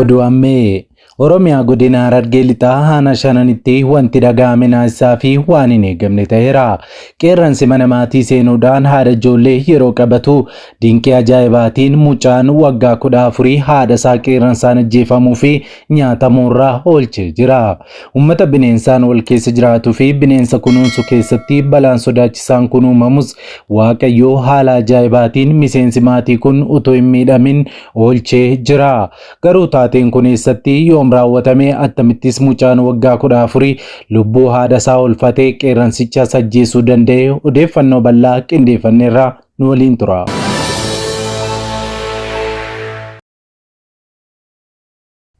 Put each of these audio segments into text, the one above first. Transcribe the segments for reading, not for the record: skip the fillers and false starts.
Oduu ammee Oromiyaa godina Harargee Lixaa aanaa Shananitti wanti dhaga'ame naasisaa fi waan hin eegamne ta'eera. Qeerransi mana maatii seenuudhaan haadha ijoollee yeroo qabatu dinqii ajaa'ibaatiin mucaan waggaa 14 haadha isaa qeerransaan ajjeefamuu fi nyaatamuurraa oolchee jira. Uummata bineensaan wal keessa jiraatuu fi bineensa kunuunsu keessatti balaan sodaachisaan kun uumamus Waaqayyo haala ajaa'ibaatiin miseensi maatii kun utuu hin miidhamin oolchee jira. Garuu taateen kun eessatti yoom raawwatame attamittis mucaan waggaa 14 lubbuu haadha isaa oolfatee qeerransichas ajjeesuu danda'e odeeffannoo bal'aa qindeeffanneerra nu waliin tura.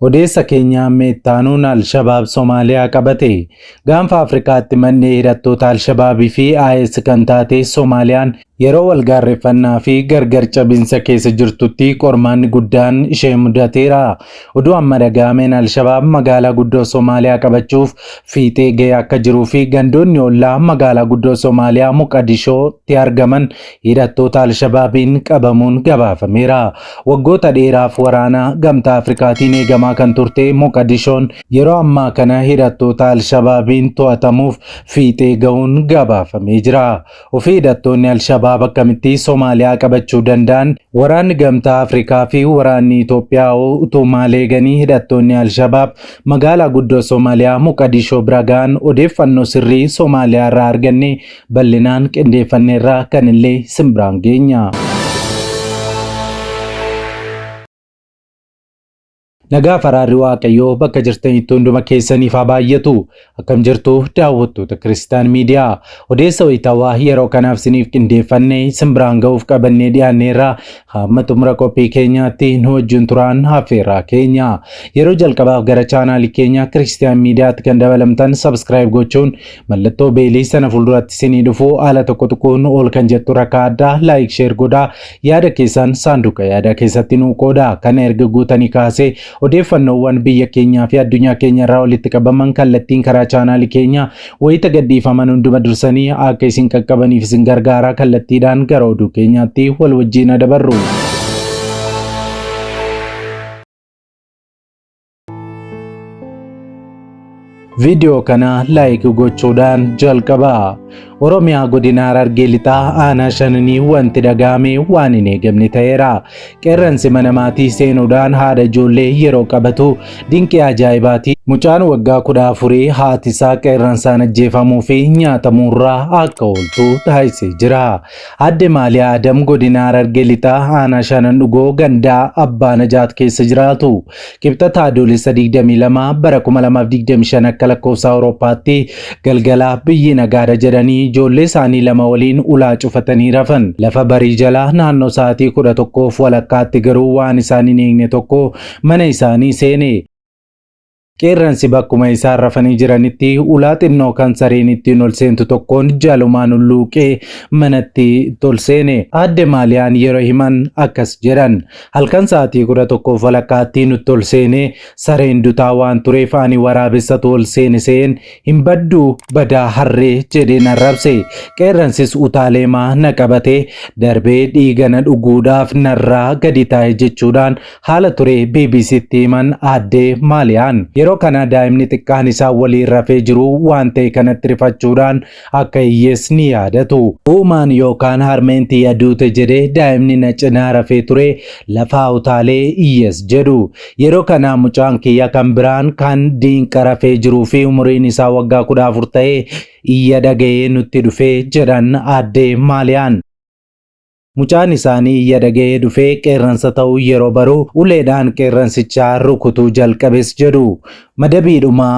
Odeessa keenya amma itti aanuun Alshabaab Somaaliyaa qabate. Gaanfa Afrikaatti mandhee hidhattoota Alshabaabii fi IS kan taate Somaaliyaan yeroo wal gaarreffannaa fi gargar cabinsa keessa jirtutti qormaanni guddaan ishee mudateera. Oduu amma dhaga'ameen Alshabaab magaalaa guddoo Somaaliyaa qabachuuf fiixee ga'ee akka jiruu fi gandoonni ollaa magaalaa guddoo Somaaliyaa Moqadishootti argaman hidhattoota Alshabaabiin qabamuun gabaafameera. Waggoota dheeraaf waraana Gamtaa Afrikaatiin eegamaa kan turte Moqadishoon yeroo ammaa kana hidhattoota Alshabaabiin to'atamuuf fiixee ga'uun gabaafamee jira. Ofii hidhattoonni Alshabaab akkamitti Somaaliyaa qabachuu danda'an? Waraanni Gamtaa Afrikaa fi waraanni Itoophiyaa hoo utuu maal eeganii hidhattoonni Alshabaab magaalaa guddoo Somaaliyaa Moqadishoo bira ga'an? Odeeffannoo sirrii Somaaliyaa irraa arganne bal'inaan qindeeffanneerra kan illee isin biraan geenya. Nagaa fi araarri Waaqayyoo bakka jirtanitti hunduma keessaniif haa baay'atu. Akkam jirtu daawwattoota Kiristaan Miidiyaa. Odeessa wayitaawaa yeroo kanaaf isiniif qindeeffanne isin biraan ga'uuf qabannee dhiyaanneerra. Hamma xumura qophii keenyaatti nu wajjin turaan affeerraa keenya. Yeroo jalqabaaf gara chaanaalii keenya Kiristaan Miidiyaatti kan dabalamtan subscribe gochuun mallattoo beelii sana fuulduratti isinii dhufu haala tokko tuquun ol kan jettu rakkaa addaa like share godhaa. Yaada keessan saanduqa yaadaa keessatti nuu qoodaa. Kana erga guutanii kaasee odeeffannoowwan biyya keenyaa fi addunyaa keenya irraa walitti qabaman kallattiin karaa chaanaalii keenya wayita gadhiifaman hunduma dursanii akka isin qaqqabaniif isin gargaara. Kallattiidhaan gara oduu keenyaatti wal wajjin adabarru. Viidiyoo kana laayik gochuudhaan jalqabaa. Oromiyaa godina Harargee Lixaa aanaa Shananii wanti dhaga'ame waan hin eegamne ta'eera. Qeerransi mana maatii seenuudhaan haadha ijoollee yeroo qabatu dinqii ajaa'ibaati. Mucaan waggaa 14 haati isaa qeerransaan ajjeefamuu fi nyaatamuurraa akka ooltu taasisee jira. Aadde Maaliyaa Adam godina Harargee Lixaa aanaa Shanan Dhugoo gandaa Abbaa Najaat keessa jiraatu. Kibxata Adoolessa 22 bara 2025 akka lakkoofsa Awurooppaatti galgala biyyi nagaadha jedhanii ijoollee isaanii lama waliin ulaa cufatanii rafan. Lafa barii jala naannoo sa'aatii 11f walakkaatti garuu waan isaan hin eegne tokko mana isaanii seene. Qeerransi bakkuma isaan rafanii jiranitti ulaa xinnoo kan sareen ittiin ol seentu tokkoon jalumaan hulluuqee manatti ol seene. Aadde Maaliyaan yeroo himan akkas jedhan. Halkan sa'aatii 11 walakkaatti nutti ol seene sareen dutaa waan tureef ani waraabessatu ol seene se'een hin badduu badaa harree jedheen arrabse. Qeerransis utaaleemaa na qabatee darbee dhiiga na dhuguudhaaf narraa gadi taa'e jechuudhaan haala ture BBCtti himan Aadde Maaliyaan. Yeroo kana daa'imni xiqqaan isaan waliin rafee jiru waan ta'e kanatti rifachuudhaan akka iyyees ni yaadatu. Uumaan yookaan harmeen tiyya duute jedhee daa'imni na cinaa rafee ture lafaa utaalee iyyees jedhu. Yeroo kana mucaan kiyya kan biraan kan diinqa rafee jiruu fi umuriin isaa waggaa 14 ta'e iyya dhaga'ee nutti dhufe jedhan Aadde Maaliyaan. Mucaan isaanii iyya dhaga'ee dhufee qeerransa ta'uu yeroo baru uleedhaan qeerransicha rukutuu jalqabes jedhu. Madabiidhuma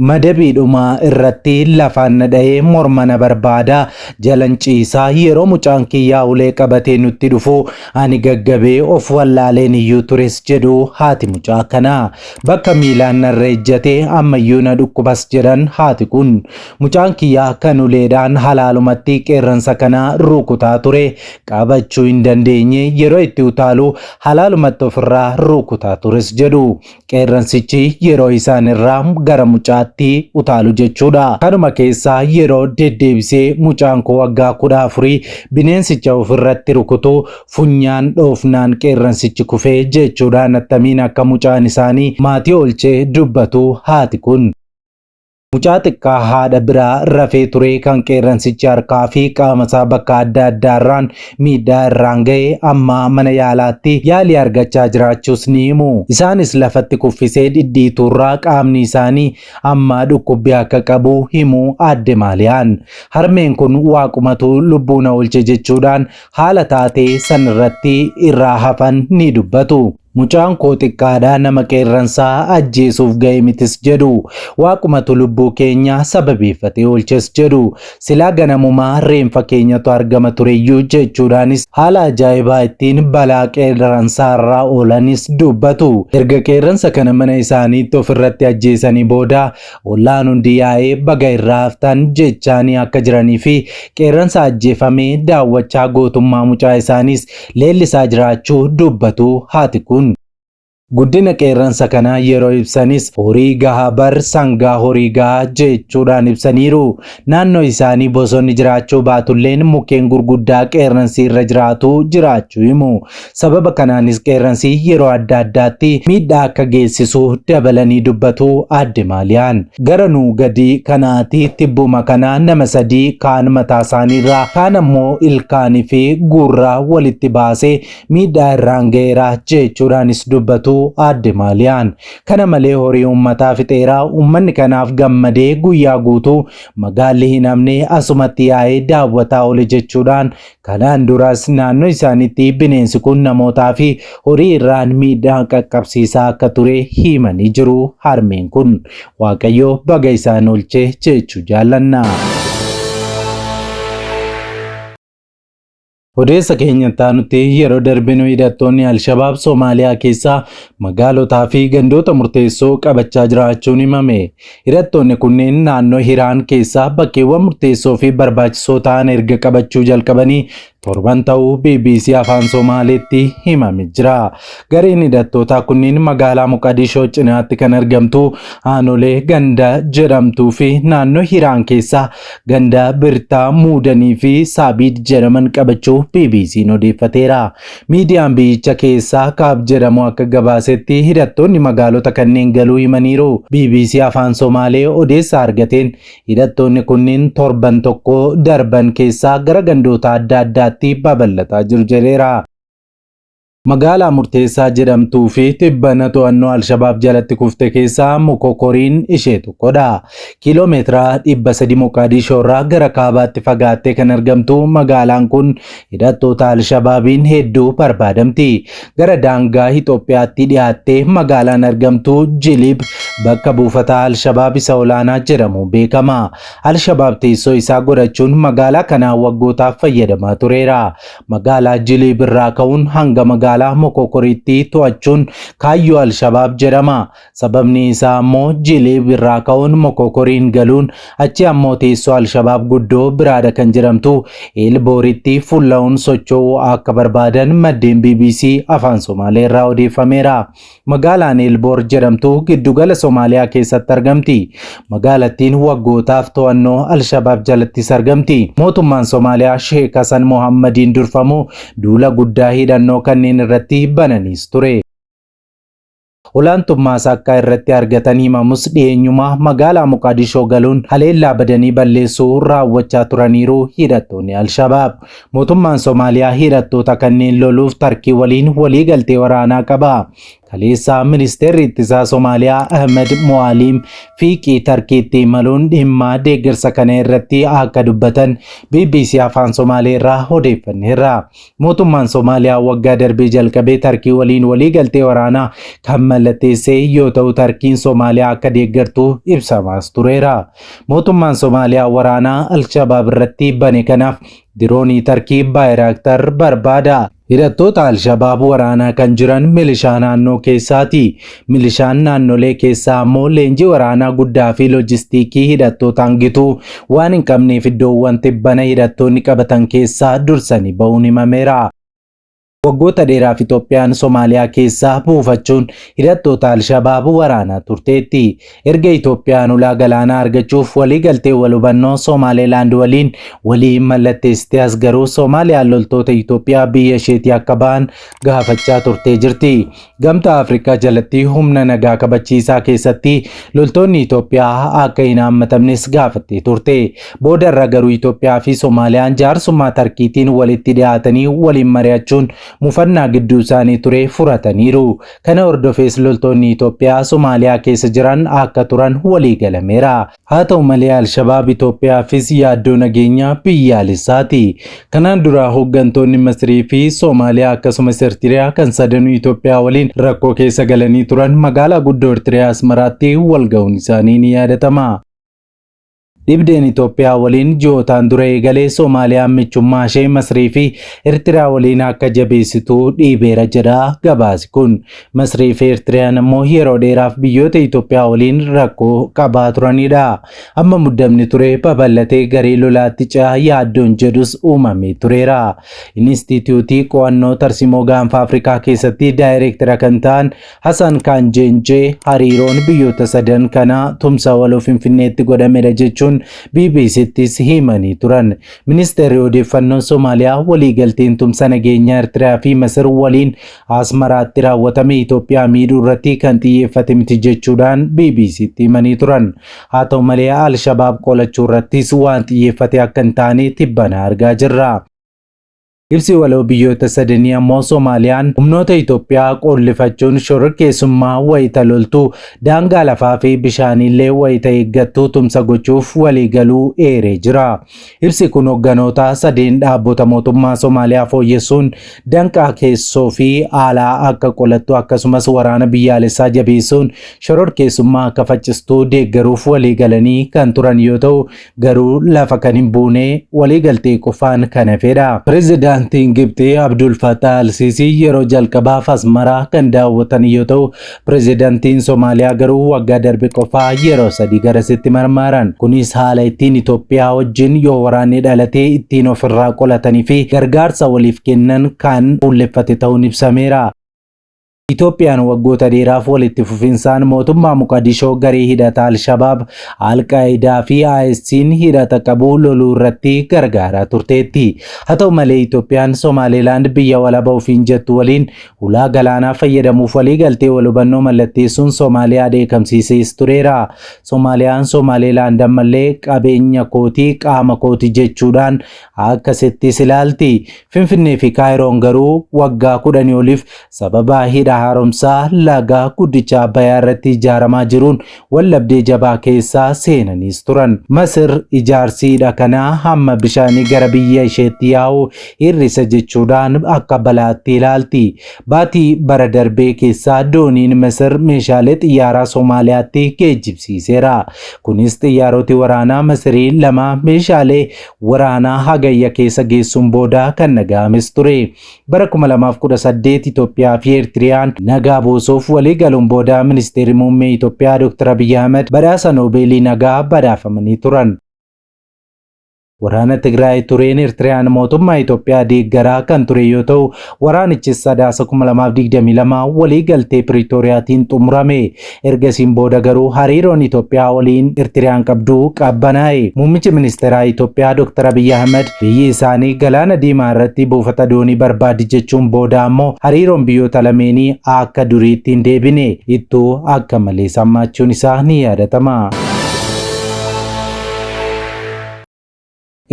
Madabiidhuma irratti lafaan na dha'ee morma na barbaada jalan ciisaa yeroo mucaan kiyyaa ulee qabatee nutti dhufu ani gaggabee of wallaaleen iyyuu tures jedhu haati mucaa kanaa. Bakka miilaan narra ejjate ammayyuu na dhukkubas jedhan haati kun. Mucaan kiyya kan uleedhaan halaalumatti qeerransa kana rukutaa ture qabachuu hin dandeenye yeroo itti utaalu halaalumatti ofirraa rukutaa tures jedhu. Qeerransichi yeroo isaan irraa gara mucaatti kophaatti utaalu jechuudha. Kanuma keessaa yeroo deddeebisee mucaan koo waggaa 14 bineensicha ofirratti rukutu funyaan dhoofnaan qeerransichi kufee jechuudhaan attamiin akka mucaan isaanii maatii oolchee dubbatu haati kun. Mucaa xiqqaa haadha biraa rafee ture kan qeerransichi harkaa fi qaama isaa bakka adda addaarraan miidhaa irraan ga'e amma mana yaalaatti yaalii argachaa jiraachuus ni himu. Isaanis lafatti kuffisee dhidhiituurraa qaamni isaanii amma dhukkubbii akka qabu himu Aadde Maaliyaan. Harmeen kun waaqumatu lubbuu na oolche jechuudhaan haala taatee sanirratti irraa hafan ni dubbatu. Mucaan koo xiqqaadha nama qeerransaa ajjeesuuf ga'e mitis jedhu. Waaqumatu lubbuu keenya sababeeffatee oolches jedhu. Silaa ganamumaa reenfa keenyatu argama tureyyuu jechuudhaanis haala ajaa'ibaa ittiin balaa qeerransaarraa oolanis dubbatu. Erga qeerransa kana mana isaaniitti ofirratti ajjeesanii booda ollaan hundi yaa'ee baga irraa haftan jechaanii akka jiranii fi qeerransa ajjeefame daawwachaa gootummaa mucaa isaaniis leellisaa jiraachuu dubbatu haati kun. Guddina qeerransa kanaa yeroo ibsanis horii gahaa bar sangaa horii gahaa jechuudhaan ibsaniiru. Naannoo isaanii bosonni jiraachuu baatulleen mukkeen gurguddaa qeerransi irra jiraatu jiraachuu himu. Sababa kanaanis qeerransi yeroo adda addaatti miidhaa akka geessisu dabalanii dubbatu Aadde Maaliyaan. Gara nuu gadii kanaati tibbuma kana nama sadii kaan mataa isaaniirraa kaan ammoo ilkaanii fi gurra walitti baasee miidhaa irraan ga'eera jechuudhaanis dubbatu Aadde Maaliyaan. Kana malee horii uummataa fixeera uummanni kanaaf gammadee guyyaa guutuu magaalli hin hafne asumatti yaa'ee daawwataa oole jechuudhaan kanaan duras naannoo isaaniitti bineensi kun namootaa fi horii irraan miidhaa qaqqabsiisaa akka ture himanii jiru harmeen kun. Waaqayyo baga isaan oolche jechuu jaallanna. Odeessa keenya itti aanutti yeroo darbinu hidhattoonni Alshabaab Somaaliyaa keessaa magaalotaa fi gandoota murteessoo qabachaa jiraachuun himame. Hidhattoonni kunneen naannoo Hiraan keessaa bakkeewwan murteessoo fi barbaachisoo ta'an erga qabachuu jalqabanii torban ta'uu BBC Afaan Somaaleetti himame jira. Gareen hidhattootaa kunneen magaalaa Moqadishoo cinaatti kan argamtu Aanolee ganda jedhamtuu fi naannoo Hiraan keessaa ganda Birtaa Muudanii fi Saabiid jedhaman qabachuu BBC'n odeeffateera. Miidiyaan biyyicha keessaa Kaab jedhamu akka gabaasetti hidhattoonni magaalota kanneen galuu himaniiru. BBC Afaan Somaalee odeessa argateen hidhattoonni kunneen torban tokko darban keessaa gara gandoota adda addaatti babal'ataa jiru jedheera. Magaalaa murteessaa jedhamtuu fi tibbana to'annoo Alshabaab jalatti kufte keessaa Mokokoriin ishee tokkodha. Kiiloo meetira 300 Moqaadishoo irraa gara kaabaatti fagaattee kan argamtu magaalaan kun hidhattoota Alshabaabiin hedduu barbaadamti. Gara daangaa Itoophiyaatti dhiyaattee magaalaan argamtu Jilib bakka buufata Alshabaab isa olaanaa jedhamu beekama. Alshabaab teessoo isaa godhachuun magaalaa kanaa waggootaaf fayyadamaa tureera. Magaalaa Jiliib irraa ka'uun hanga magaalaa Mokokoriitti to'achuun kaayyoo Alshabaab jedhama. Sababni isaa ammoo Jiliib irraa ka'uun Mokokoriin galuun achi ammoo teessoo Alshabaab guddoo biraadha kan jedhamtu Eelbooritti fulla'uun socho'uu akka barbaadan maddeen BBC Afaan Somaalee irraa odeeffameera. Magaalaan Eelboor jedhamtu giddugala Somaaliyaa keessatti argamti. Magaalattiin waggootaaf to'annoo Alshabaab jalattis argamti. Mootummaan Somaaliyaa Sheek Hasan Mohammadiin durfamu duula guddaa hidhannoo kanneen irratti bananiis ture. Olaantummaas akka irratti argatan himamus dhiyeenyuma magaalaa Moqaadishoo galuun haleellaa badanii balleessuu raawwachaa turaniiru hidhattoonni Alshabaab. Mootummaan Somaaliyaa hidhattoota kanneen loluuf Tarkii waliin waliigaltee waraanaa qaba. Kaleessa Ministeerri Ittisaa Somaaliyaa Ahmed Mo'aliim Fiiqii Tarkiitti imaluun dhimma deeggarsa kana irratti akka dubbatan BBC Afaan Somaalee irraa odeeffanneerra. Mootummaan Somaaliyaa waggaa darbee jalqabee Tarkii waliin waliigaltee waraanaa kan mallatteesse yoo ta'u Tarkiin Somaaliyaa akka deeggartu ibsamaas tureera. Mootummaan Somaaliyaa waraanaa Alshabaab irratti bane kanaaf Diroonii Tarkii Baayiraaktar barbaada. Hidhattoota Alshabaab waraanaa kan jiran milishaa naannoo keessaati. Milishaan naannolee keessaa ammoo leenjii waraanaa guddaa fi loojistiikii hidhattootaan gitu waan hin qabneef iddoowwan tibbana hidhattoonni qabatan keessaa dursanii ba'uun himameera. Waggoota dheeraaf Itoophiyaan Somaaliyaa keessa buufachuun hidhattoota Alshabaab waraanaa turteetti. Erga Itoophiyaan ulaa galaanaa argachuuf waliigaltee wal hubannoo Somaalilaand waliin walii mallatteessitee as garuu Somaaliyaan loltoota Itoophiyaa biyya isheetii akka ba'an gaafachaa turtee jirti. Gamtaa Afrikaa jalatti humna nagaa kabachiisaa keessatti loltoonni Itoophiyaa akka hin haammatamnes gaafattee turte. Boodarra garuu Itoophiyaa fi Somaaliyaan jaarsummaa Tarkiitiin walitti dhiyaatanii waliin mari'achuun mufannaa gidduu isaanii ture furataniiru. Kana hordofees loltoonni Itoophiyaa Somaaliyaa keessa jiran akka turan walii galameera. Haa ta'u malee Alshabaab Itoophiyaafis yaaddoo nageenyaa biyyaalessaati. Kanaan dura hooggantoonni Masrii fi Soomaaliyaa akkasumas Eertiriyaa kan sadanuu Itoophiyaa waliin rakkoo keessa galanii turan magaalaa guddoo Eertiriyaa Asmaraatti wal ga'uun isaanii ni yaadatama. Dhibdeen Itoophiyaa waliin ji'ootaan dura eegalee Soomaaliyaan michummaa ishee Masrii fi Eertiriyaa waliin akka jabeessitu dhiibeera jedha gabaasi kun. Masrii fi Eertiriyaan immoo yeroo dheeraaf biyyoota Itoophiyaa waliin rakkoo qabaa turanidha. Amma muddamni ture babal'atee garee lolaatti ce'a yaaddoon jedhus uumamee tureera. Inistiitiyuutii qo'annoo tarsimoo gaanfa Afrikaa keessatti daayireektara kan ta'an Hasan Kaanjeenjee hariiroon biyyoota sadan kanaa tumsa waloo Finfinneetti godhamedha jechuun BBCttis himanii turan. Ministeerri odeeffannoo Somaaliyaa waliigalteen tumsa nageenyaa Eertiriyaa fi Masir waliin Asmaraatti raawwatame Itoophiyaa miidhuu irratti kan xiyyeeffate miti jechuudhaan BBCtti himanii turan. Haa ta'u malee Alshabaab qolachuu irrattis waan xiyyeeffate akka hin taane tibbana argaa jirra. Ibsi waloo biyyoota sadanii ammoo Somaaliyaan humnoota Itoophiyaa qollifachuun shororkeessummaa wayita loltu daangaa lafaa fi bishaaniillee wayita eeggattu tumsa gochuuf waliigaluu eeree jira. Ibsi kun hogganoota sadeen dhaabbota mootummaa Somaaliyaa fooyyessuun danqaa keessoo fi alaa akka qolattu akkasumas waraana biyyaalessaa jabeessuun shororkeessummaa akka faccistuu deeggaruuf waliigalanii kan turan yoo ta'u garuu lafa kan hin buune waliigaltee qofaan kan hafedha. Pireezidaantiin Gibxii Abdul Fattah Al-Sisi yeroo jalqabaaf Asmaraa kan daawwatan yoo ta'u, pireezidaantiin Somaaliyaa garuu waggaa darbe qofaa yeroo sadii garasitti marmaaran. Kunis haala ittiin Itoophiyaa wajjin yoo waraanni dhalatee ittiin ofirraa qolatanii fi gargaarsa waliif kennan kan fuulleffate ta'uun ibsameera. Itoophiyaan waggoota dheeraaf walitti fufinsaan mootummaa Moqadishoo garee hidhata Alshabaab, Alqaayidaa fi ISIin hidhata qabu loluu irratti gargaaraa turteetti. Haa ta'u malee Itoophiyaan Somaalilaand biyya walaba ofiin jettu waliin ulaa galaanaa fayyadamuuf waliigaltee wal hubannoo mallatteessuun Somaaliyaa dheekkamsiisees tureera. Somaaliyaan Somaalilaand ammallee qabeenya kootii qaama kooti jechuudhaan akkasittis ilaalti. Finfinnee fi Kaayiroon garuu waggaa 10 oliif sababa hidha haaromsaa laga guddicha Abbayyaa irratti ijaaramaa jiruun waldhabdee jabaa keessa seenaniis turan. Masir ijaarsi hidha kanaa hamma bishaanii gara biyya isheetti yaa'u hir'isa jechuudhaan akka balaatti ilaalti. Baatii bara darbee keessaa dooniin Masir meeshaalee xiyyaaraa Somaaliyaatti geejjibsiiseera. Kunis xiyyaaroti waraanaa Masirii lama meeshaalee waraanaa hagayya keessa geessuun booda kan dhaga'ames ture. Bara 2018 Itoophiyaa fi Eertiriyaan nagaa buusuuf walii galuun booda ministeerri muummee Itoophiyaa Dr. Abiyyi Ahmed badhaasa Noobeelii nagaa badhaafamanii turan. Waraana Tigraay tureen Eertiriyaan mootummaa Itoophiyaa deeggaraa kan ture yoo ta'u, waraanichis Sadaasa 2022 walii galtee Piriitooriyaatiin xumurame. Ergasiin booda garuu hariiroon Itoophiyaa waliin Eertiriyaan qabdu qabbanaa'e. Muummichi ministeeraa Itoophiyaa Dr. Abiyyi Ahmed biyyi isaanii galaana diimaa irratti buufata doonii barbaaddi jechuun booda ammoo hariiroon biyyoota lameenii akka duriitti hin deebine ittuu akka malee hammaachuun isaa ni yaadatama.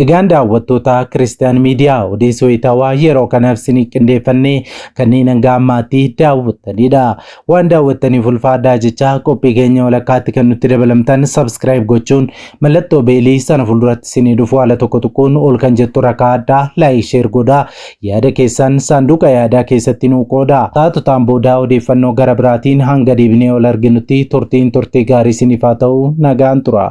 Egaan daawwattoota Kiristiyaan Miidiyaa odeessa wayitaawaa yeroo kanaaf isinii qindeeffannee kanneen hanga ammaatti daawwattanidha. Waan daawwattaniif ulfaadhaa jecha qophii keenya walakkaatti kan nutti dabalamtan subscribe gochuun mallattoo beelii sana fuulduratti isinii dhufu haala tokko tuquun ol kan jettu rakaa addaa like share godhaa yaada keessan saanduqa yaadaa keessatti nuu qooda. Taatotaan boodaa odeeffannoo gara biraatiin hanga deebinee ol arginutti turtiin turtii gaarii isiniif haa ta'u nagaan tura.